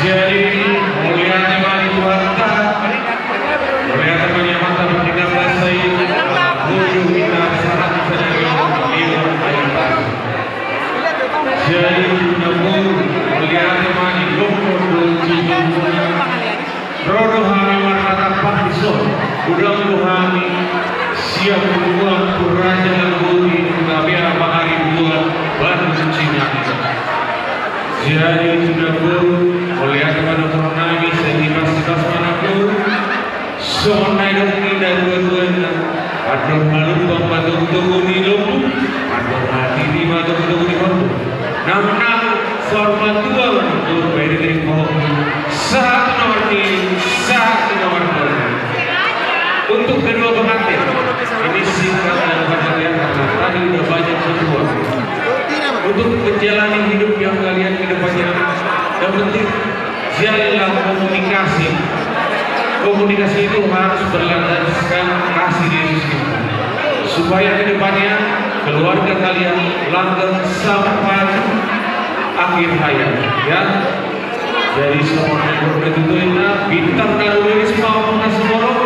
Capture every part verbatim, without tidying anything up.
Jadi, mauliate ma di Tuhanta, mauliate ma di Amanta Pardenggan Basa i, ala boru hita sahat sadari on, liwat ayu tani. Jadi, na boru, mauliate ma di gokhon dohot jujur muna. Ro do hami marhatahon dison, godang do hami sian punguan Raja Lanuboti, Hutapea Pangaribuan, Bandung Cimahi. Jadi, na boru, mauliate ma dohonon nami, sai hipas-hipas ma na boru. Songon na nidok ni natuatuana, andor na lumbang ma togu-togu ni lombu, andor na titi ma togu-togu ni horbo. Nang-nang saur matua ma na boru, baen di tingki pahompu, sahat tu na marnini, sahat tu na marnono. Untuk kedua pengantin, ini singkat dan padat ya, karena tadi udah banyak ketua. Untuk menjalani hidup yang kalian kedepannya, yang penting jalanlah komunikasi. Komunikasi itu harus berlandaskan kasih Yesus Kristus. Supaya kedepannya keluarga kalian langgeng sampai akhir hayat, ya. Jadi, songon na nidok ni natuatuana, bintang na dua riris ma ombun na sumorop,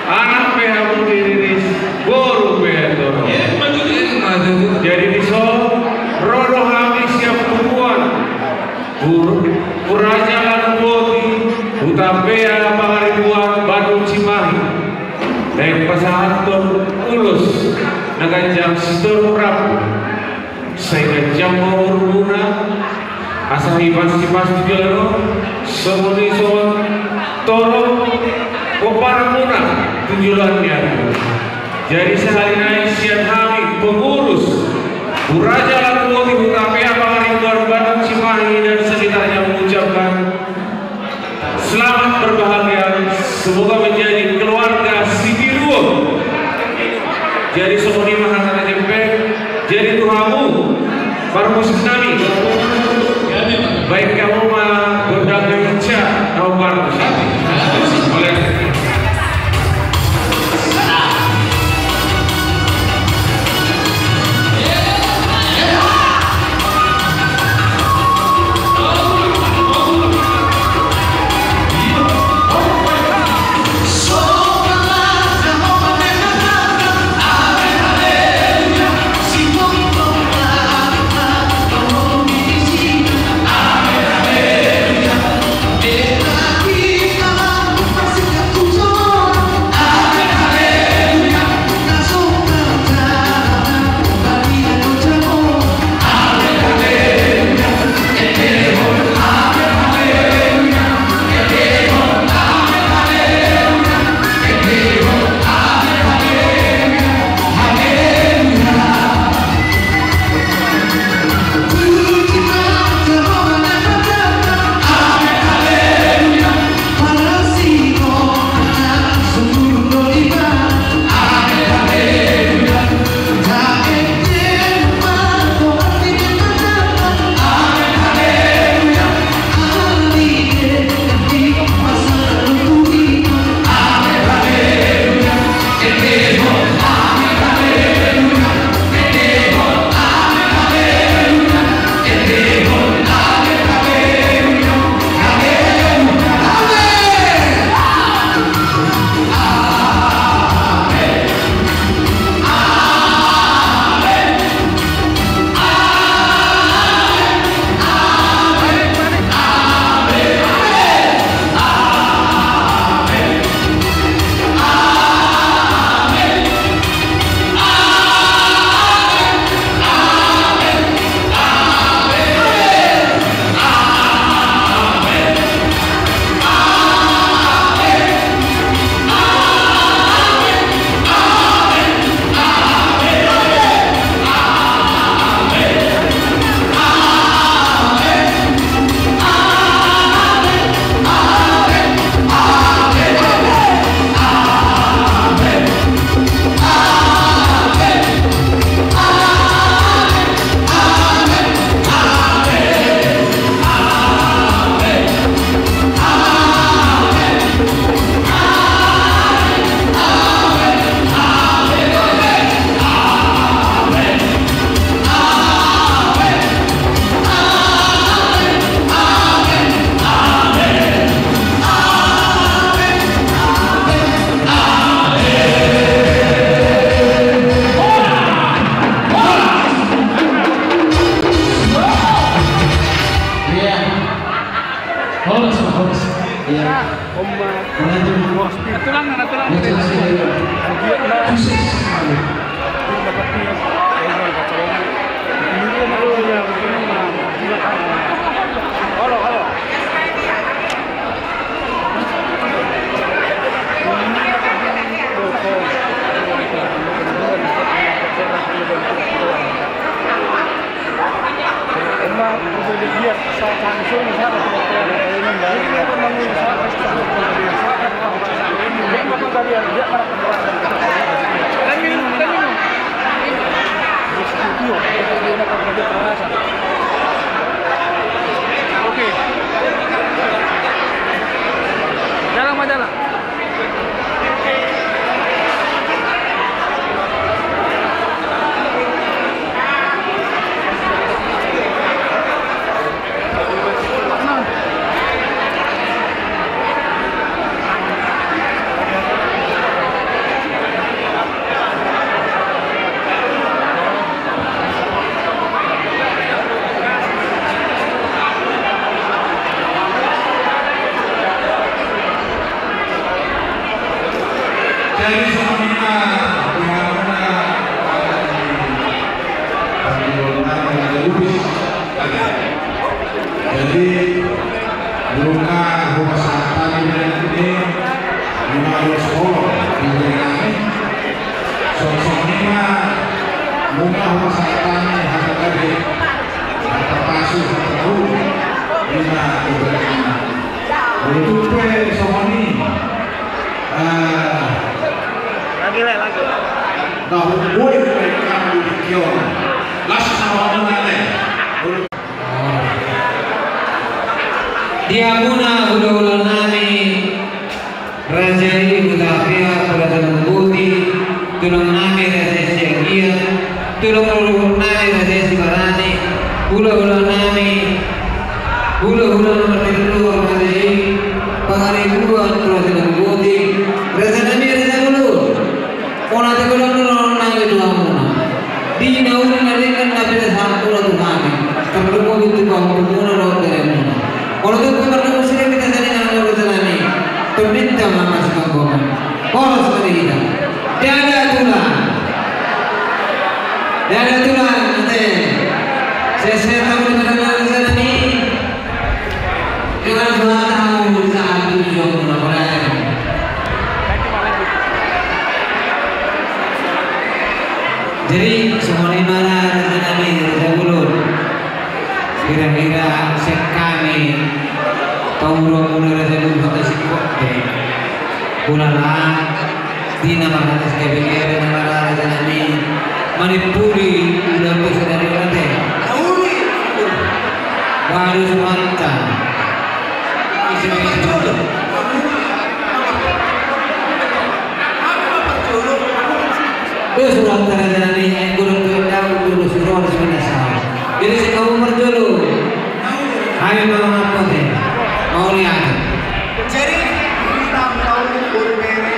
anak pe hamu diriris, boru pe torop. Jadi, dison, ro do hami sian punguan Hu-, Huraja Lanuboti, Hutapea Pangaribuan, Bandung Cimahi. Naeng pasahathon ulos na ganjang sitorop rambu. Sai ganjang ma umurmuna, asa hipas-hipas tu joloan on, songon i songon torop pomparanmuna tu joloan ni ari. Jadi, sahali nai sian hami pengurus Huraja Lanuboti, Hutapea Pangaribuan, Bandung Cimahi dan sekitarnya mengucapkan selamat berbahagia, semoga menjadi keluarga sitiruon. Jadi, songon i ma hata na jempek, jadi tu hamu parmusik nami, baen hamu ma gondang na hinsa na hombar tu hami. Oleh. Oke. Jalan, Pak, jalan. Jadi, songon i ma, di mana, di mana, di mana, di mana, di mana, Jadi, nunga hupasahat hami di lima ratus olo di lima ratus. Songon i ma, nunga hupasahat hami hata gabe, hata pasu, hata gabe, di na di lima ratus. Molo tung pe songon i, eh, lagi, Le, lagi. Nah, boi pe kami di Kion. Las sama nunga, Le. Di hamuna hulahula nami, raja i Hutapea, raja Lomboti, tulang nami raja Siagian, tulang luluhur nami raja Sibarani, hulahula nami, hulahula nomor tolu raja i Pangaribuan, raja Lomboti, raja nami raja Lulu. Mauliate godang do na nilehon hamuna. Di na uli na denggan na pinasahat muna tu hami. Tarlumobi tu pahompu muna dohot bere muna. Molo tung pe mardomu sude hita saringan, raja nami, perminta ma masimanggoma. Horas ma di hita. Dada tulang. Dada tulang, ate. Sehat-sehat hamu di badan, raja nami. Dengan doa tahu saat tujuan mula. Jadi, songon i ma, raja nami, raja Bulun. Kira-kira sek hami, pauro muna raja Bulun hata singkop pe. Ulala. Di na marhata sigabe-gabe na marara, raja nami. Manimpuli ulaonta sadari on, ate. Baru sumanta. Be sumanta, raja nami, ai godang tu endang, godang tu endang, godang tu endang. Jadi sek hamu parjolo. Ayo, tolong apa, ate? Mauliate. Jadi, kita tahu boru bere.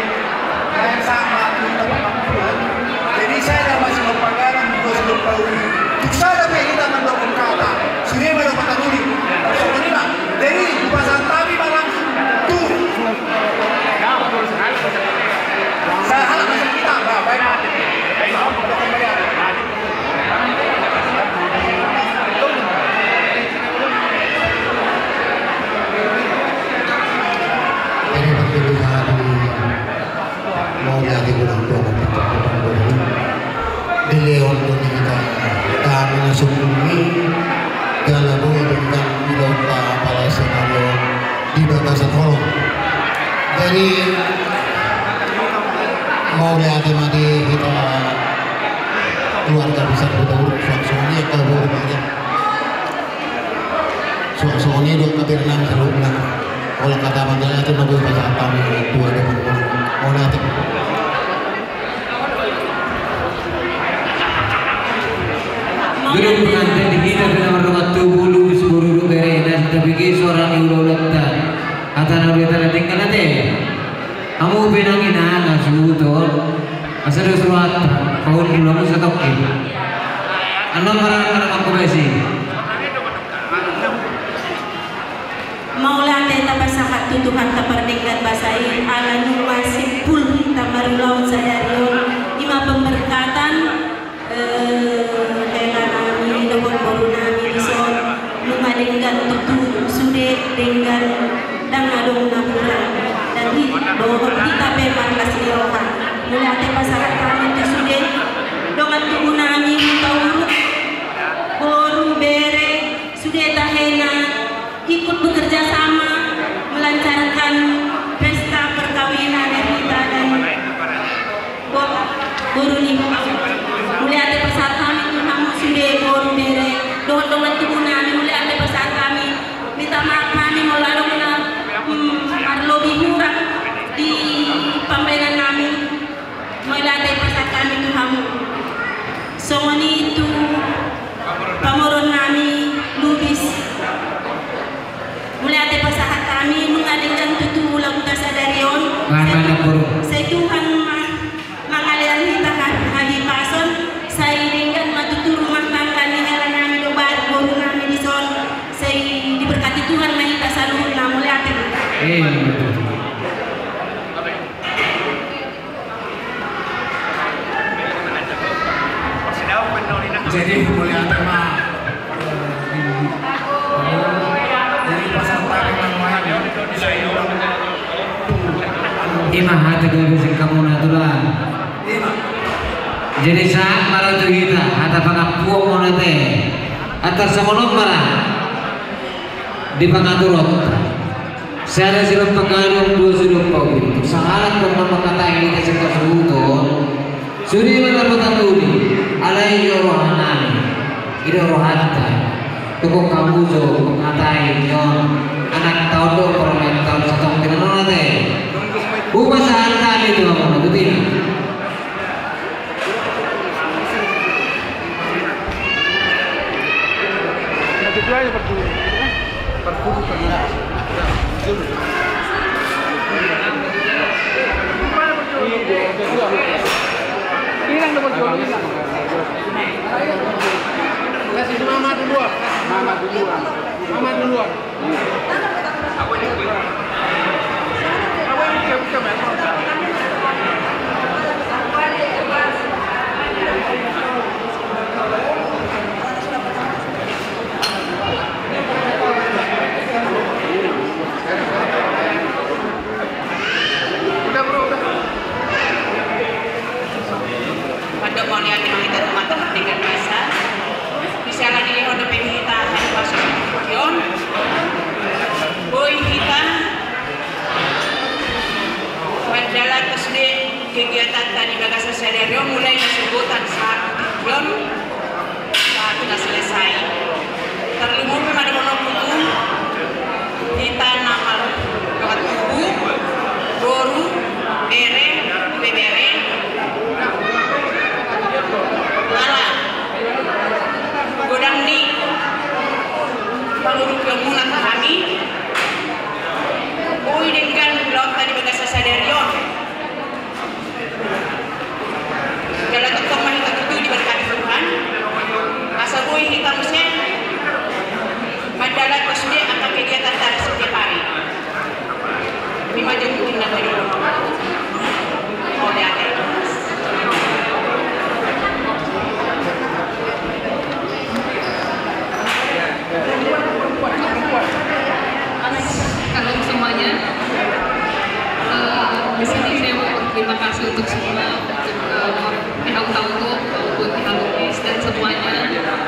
Jadi saya dah masih mau pagaran, bos, lupa uli. Tuk sada pe hita mandok kata. Sude ma dok kata uli. Jadi, hupasahat hami ma langsung. Tuh. Saya halak masuk kita. Nah, baik. Jadi, parjolo hami mauliate godang tu Amanta Debata, dilehon do di hita dame na sumurung i, jala boi denggan ulaonta apala sadari on di bagasan holong. Jadi, mauliate ma di hita keluarga besar Hutauruk, suang songon i angka boru nami. Suang songon i do angka bere nami saluhutna. Holan hata mauliate ma boi pasahat hami tu adong. Mauliate. Mauliate. Jadi pengantin di hita pe na mardongan tubu, lurus boru dohot bere, na tabege suara ni ulaulaonta. Hata na uli, hata na denggan, ate. Hamu pe nang inang, na suhut on. Asa do surat, paundul hamu satongkin. Annon marana na mangkobasi. Mauliate tapasahat tu Tuhanta pardenggan basa i, ala nunga simpul hita marulaon sadari on, i ma pemberkatan. Eh, hela nami dohot boru nami dison, nunga denggan tutu sude, denggan, ndang adong na hurang. Dan hi, dohot hita pe marlas ni roha. Mauliate pasahat hami tu sude dongan tubu nami Hutauruk, boru, bere, sude tahena. Ikut bekerja sama melancarkan pesta perkawinan Ernita dan Bo-, boru ni. Mauliate pasahat hami tu hamu sude boru, bere dohot dongan tubu nami, mauliate pasahat hami. Minta maaf hami molo adong na, mm, marlobi hurang di pambaenan nami. Mauliate pasahat hami tu hamu. Songon i tu pamoruon nami Lubis. Mauliate pasahat hami, nunga denggan tutu ulaonta sadari on. Sai Tuhan ma mangalean hita ha-, hahipason, sai denggan ma tutu rumah tangga ni hela nami dohot boru nami dison, sai diberkati Tuhan ma hita saluhutna. Mauliate. Jadi, mauliate ma, eh, di, jadi pasahat hami ma, ima hata gabe singkamuna tulang. Ima. Jadi sahat ma ra tu hita hata pangampuon muna te. Antar songon on ma ra di pangaturanta. Sada sidok pangadu, dua sidok paubi. Sahat ma mangkatai di tes kasuhuton. Sude ma na patangguhi, alai i do rohanami, i do rohanta. Tokon hamu jo mangkatai nion anak taon do, parumaen taon satongkin on ate. Hupasahat hami tu hamu na tutina. Hilang nomor dua, hilang. Kasih mama duluan. Mama duluan. Mama duluan. Mandok mauliate ma hita tu Amanta Mardalan Basa. Di siala ni lehon dope hita hahipason on. Boi hita manjalankan sude kegiatanta di bagasan sadari on, mulai na sogot sahat tu tingki on. Sahat tu na selesai. Tarlumobi ma dohononku tu hita na mardongan tubu, boru, bere, ibebere. Ala godang ni pangurupion muna tu hami. Boi denggan ulaonta di bagasan sadari on. Jala tongtong ma hita tutu diberkati Tuhan. Asa boi hita muse manjalankan sude angka kegiatanta setiap hari. Ima jo mungkin na tadi. Mauliate. Halo semuanya. Eh, di sini saya mau berterima kasih untuk semua, untuk, eh, pihak Taurub maupun pihak Lubis dan semuanya.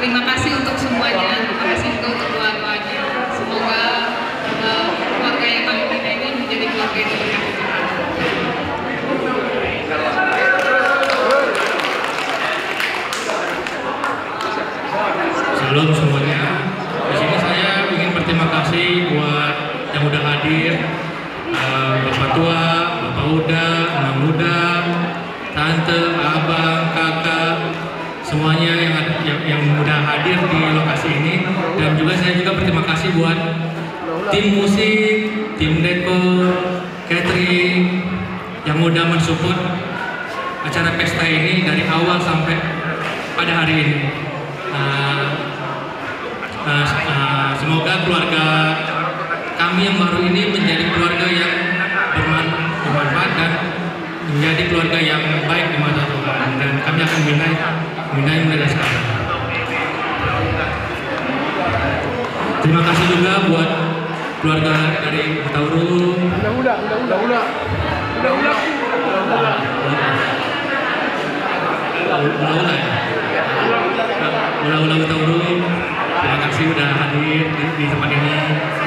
Terima kasih untuk semuanya. Terima kasih juga untuk doa-doanya. Semoga, eh, keluarga yang kami bina ini menjadi keluarga yang diberkati Tuhan. Shalom semuanya. Di sini saya ingin berterima kasih buat yang udah hadir, eh, Bapak Tua, Bapak Uda, Anak Muda, Tante, Abang, Kakak, semuanya yang ada, yang, yang udah hadir di lokasi ini. Dan juga saya juga berterima kasih buat tim musik, tim dekor, catering, yang udah mensupport acara pesta ini dari awal sampai pada hari ini. Eh, eh, eh, semoga keluarga kami yang baru ini menjadi keluarga yang berman-, bermanfaat dan menjadi keluarga yang baik di mata Tuhan. Dan kami akan membina, membina mulai dari sekarang. Terima kasih juga buat keluarga dari Hutaurub. Udah, udah, udah, udah. Udah, udah. Udah, udah, ya. Udah, udah, Hutaurub. Terima kasih udah hadir di, di tempat ini.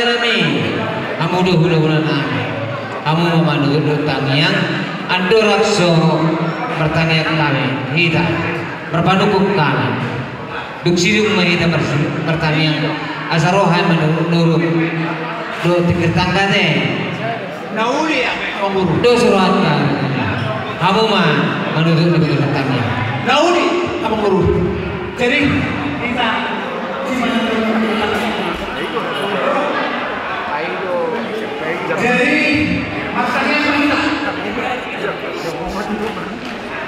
raja nami, hamu do hulahula nami. Hamu ma manuhuk tangiang, andorang so martangiang hami, hita marpanungkun hami. Dung sidung ma hita mar-, martangiang, asa roha manuhuk-nuhuk dohot tingkir tangga te. Na uli, Amang Guru. Dos rohanta. Hamu ma manuhuk ni bagasan tangiang. Na uli, Amang Guru. Jadi, jadi, maksudnya,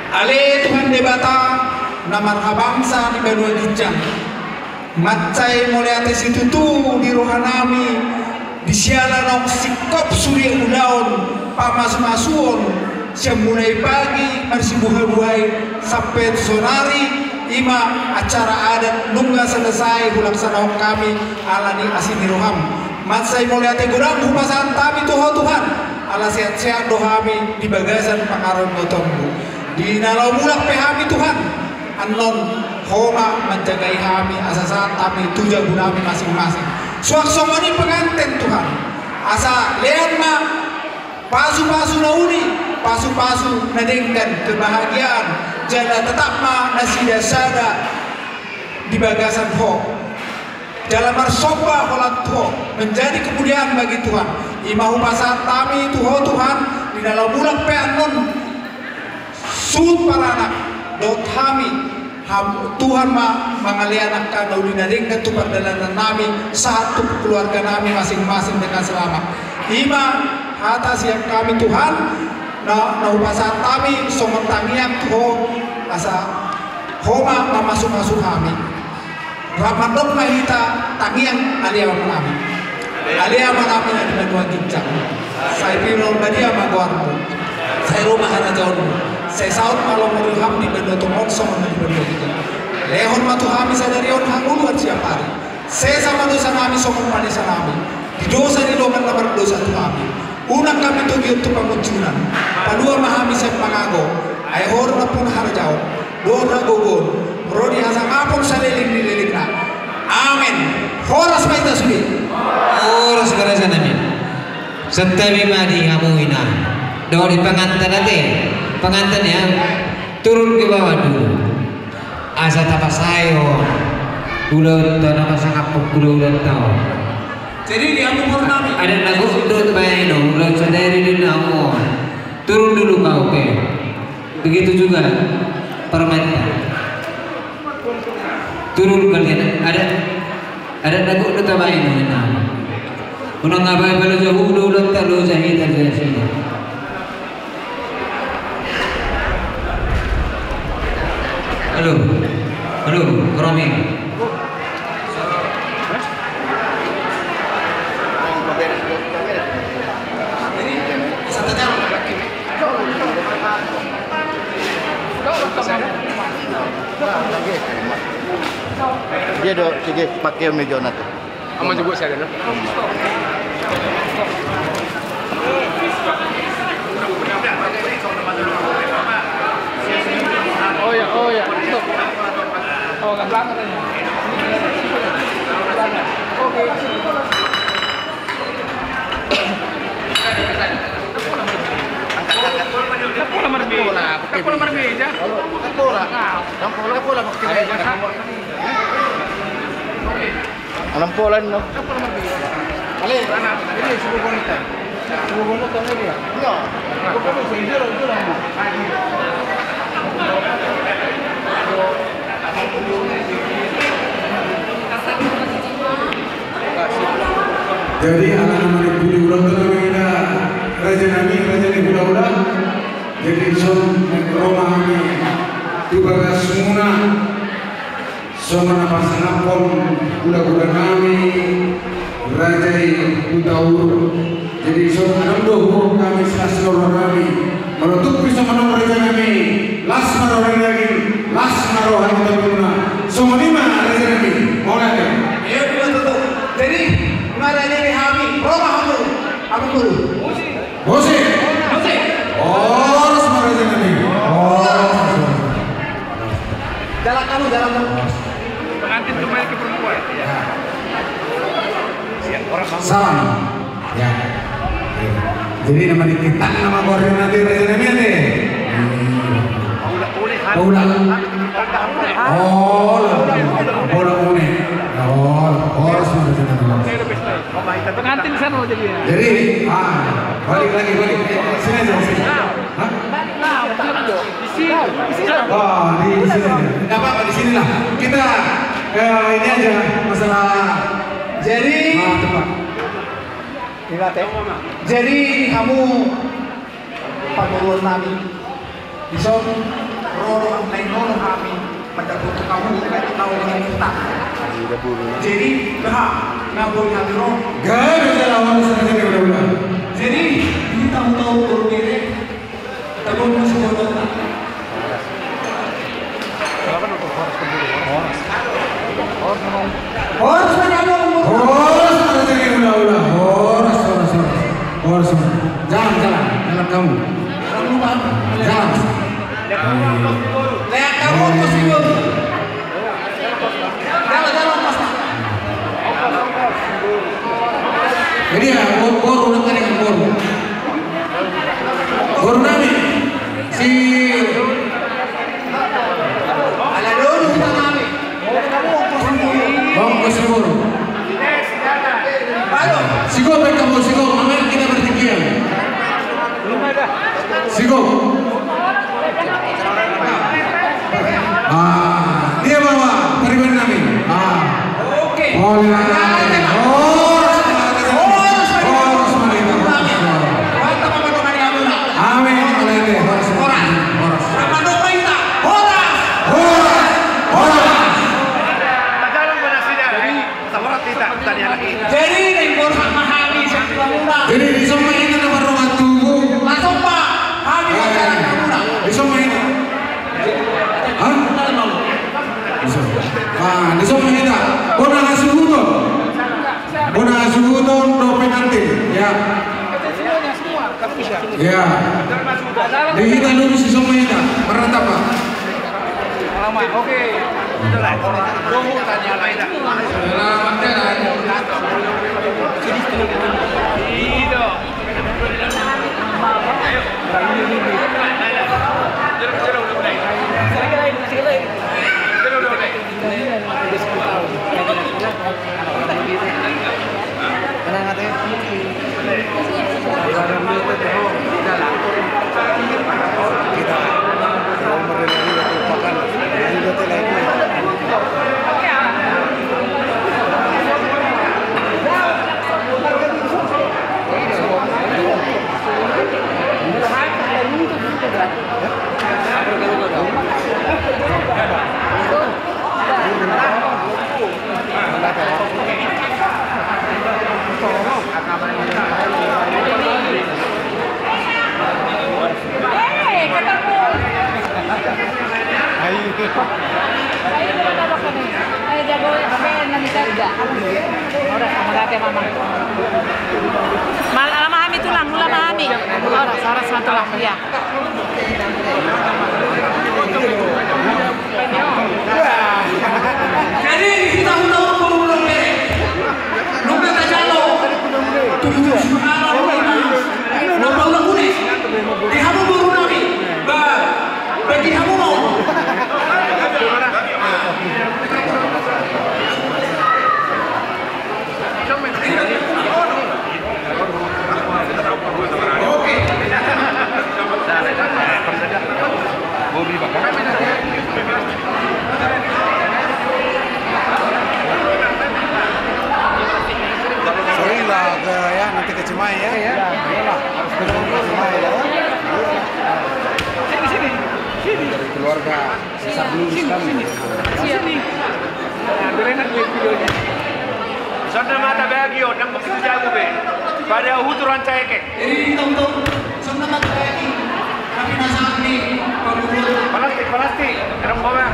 ale Tuhan Debata na marhabangsa di banua ginjang. Mansai mauliate situtu di rohanami, di siala naung singkop sude ulaon pamasumasuon Sian mulai pagi marsibuhabuhai sampe tu saonari, i ma acara adat nunga selesai hulaksanahon hami ala ni asi ni roham. Mansai mauliate godang hupasahat hami tu Ho Tuhan, ala sehat-sehat do hami di bagasan pangarantoanMu. Di na laho mulak pe hami Tuhan, annon Ho ma manjagai hami asa sahat hami tu jabu nami masing-masing. Suang songon i penganten Tuhan, asa lean ma pasupasu na uli, pasupasu na denggan kebahagiaan, jala tetap ma nasida sada di bagasan Ho. Jala marsomba holan tu Ho, menjadi kemuliaan bagi Tuhan. I ma hupasahat hami tu Ho Tuhan, di na laho mulak pe annon suhut paranak dohot hami, Tuhan ma mangalean angka na uli na denggan tu pardalanan nami, sahat tu keluarga nami masing-masing dengan selamat. I ma hata sian hami Tuhan, na hupasahat hami songon tangiang tu Ho, asa Ho ma mamasumasu hami. Rap mandok ma hita tangiang, ale Ama nami. Ale Ama nami na di banua ginjang, sai pinarbadia ma goarMu. Sai ro ma harajaonMu. Sai saut ma lomo ni rohaM di banua tonga on songon na di banua ginjang. Lehon ma tu hami sadari on hangoluan siapari. Sesa ma dosa nami songon panesanami di dosa ni dongan na mardosa tu hami. Unang hami togihon tu pangunjunan. Palua ma hami sian pangago. Ai Ho do nampuna harajaon dohot hagogoon ro di hasangapon saleleng ni lelengna. Amen. Horas ma hita sude. Horas ma raja nami. Santabi ma di hamu ina dohot di pengantin ate. Pengantin ya, turun ke bawah dulu. Asa tapasae on ulaonta na pasangaphon ulaonta on. Jadi di hamu boru nami. Adat na gok do baen on ulaon sadari di na on. Turun dulu kau pe. Begitu juga permata. Turun kalian. Adat, adat na gok do tabaen on. Unang abai pala jauh ulaonta, loja hita jauh sini. Halo. Halo, Romi. Dia do, dia pakai meja nanti. Ama juga saya ada. Oh ya, oh ya. Oh, nggak banget ya. Oke. Pola marbeda. Pola marbeda. Pola. Pola. Pola. Oke. Anam polan no. Ale, ini suku bonita. Suku bonita ini dia. Iya. Jadi anak-anak di Pulau Ulang itu namanya raja nami, raja di Pulau Ulang. Jadi son roma nami tu bagas muna. Songon na pasangaphon hulahula nami raja i Hutauruk. Jadi songon adong do huhut nami silas ni roha nami. Molo tung pe songon on raja nami, las ma roha ni daging, las ma roha ni tondimuna. Songon i ma raja nami. Mauliate. Jadi ma raja nami, ro ma hamu. Hamu dulu. Musik. Musik. Horas ma raja nami. Horas. Jalan kamu, jalan kamu. Pengantin kembali ke perempuan. Salam. Ya. Jadi nama di kita nama koordinator raja nami ate. Paula. Oh, Paula Mune. Oh, horas ma raja nami. Pengantin sana jadi ya. Jadi, ah, balik lagi, balik. Eh, sini aja, sini. Hah? Di sini. Oh, di sini aja. Nggak apa-apa, di sinilah. Kita, eh, ini aja masalah. Jadi, ah, tepat. Jadi hamu pamoruon nami. Dison ro do na niolo hami mandapothon hamu na uli ni hita. Jadi beha na boi hami ro. Gabe jala hamu sendiri udah udah. Jadi hita hutauruk boru bere. Horas ma na, horas ma na, horas ma na, horas, horas, horas. Horas ma na. Jalan, jalan, jalan kamu. Jalan. Jalan kamu, Bos Ibu. Jadi ya, bo-, boru, nanti dengan boru. Boru nami, si, ala dulu kita nami. Ongkos si boru. Sigop, baik kamu, sigop. Mari kita bertinggian. Sigop. Ah, dia bawa pariban nami. Ah. Oke. Horas ma na. Horas ma na. Horas ma na. Amin. Horas. Horas. Horas. Horas. Jadi, jadi, dison ma hita na marrongan tubu. Langsung, Pak. Hami, eh, dison ma hita. Hah? Dison. Ah, dison ma hita. Bona hasuhuton. Bona hasuhuton dohot pengantin, ya. Ya. Di hita dulu, dison ma hita. Marratap, Pak. Selamat, oke. Selamat jalan. Eh, ketemu. Ayo. Ayo, kita taruh ke nih. Ayo, jago, apa yang nanti kerja? Udah, sama lagi, Mama. Mal-, lama kami tulang, lama kami. Horas, horas ma tulang, iya. Jadi, hita ulang-ulang, nunga tajalo. Tujuh, tujuh, alam, lima. Nunga ulang-ulang. Di hamu boru nami. Ba, bagi hamu mau. Sorry lah, ke, ya, nanti ke Cimahi, ya. Iya. Iyalah, harus ke Cimahi, ya. Sini, sini. Sini. Dari keluarga. Sini, sini. Sini. Nah, biar enak lihat videonya. Songon na ma tabagi on, ndang begitu jago be. Pada hutu ranca eke. Jadi, tonton, songon na ma tabagi. Tapi nasaan ni, pabulur. Palastik, palastik. Erong bawa.